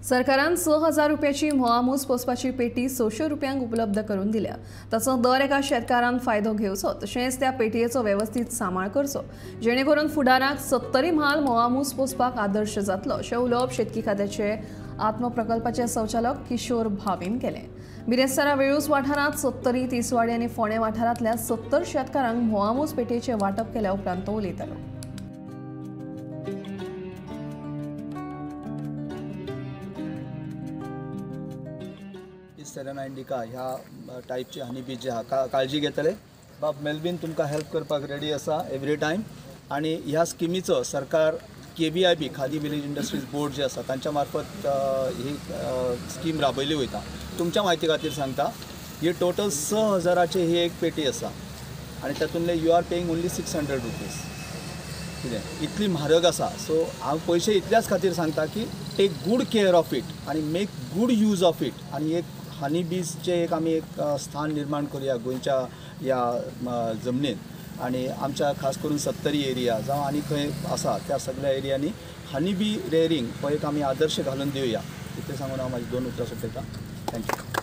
सरकारान 6,000 रुपयाची म्होंवामूस पोसपाची पेटी 600 रुपयांक उपलब्ध करून दिल्या. ताचो दर एका शेतकारान फायदो घेवचो, तशेंच त्या पेटयेचो वेवस्थीत सांबाळ करचो, जेणे करून फुडाराक 70 म्हाल म्होंवामूस पोसपाक आदर्श जातलो, अशें उलोवप शेतकी खात्याचे आत्मप्रकल्पाचे संचालक किशोर भावेन केलें. बिरेस्तारा वेळूस वाठारांत 70, तिसवाडी आनी फोंडें वाठारांतल्या 70 शेतकारांक म्होंवामूस पेटयेचें वांटप केल्या उपरांत तो उलयतालो. सेरेना इंडिका ह्या टायपचे हनी बीज जे आहा काळजी घेतले. बाब मेलवीन तुमकां हेल्प करपाक रेडी आसा एवरी टायम. आनी ह्या स्किमीचो सरकार KVIB khadi village industries board जे आसा तांच्या मार्फत ही स्कीम राबयली वयता. तुमच्या म्हायती खातीर सांगता, ही टोटल 6,000ची ही एक पेटी आसा आनी तातूंतले you are paying only 600 rupees. कितें इतली म्हारग आसा. सो हांव पयशे इतल्याच खातीर सांगता की take good care of it आनी make good use of it. आनी एक हनी बीजचें एक आमी एक स्थान निर्माण करुया गोंयच्या ह्या जमनीत आनी आमच्या खास करून 70 एरिया जावं आनी खंय आसा त्या सगळ्या एरियांनी हनी बी रेअरिंग हो एक आमी आदर्श घालून दिवया. इतलें सांगून हांव म्हाजी 2 उतरां सोंपयता. Thank you.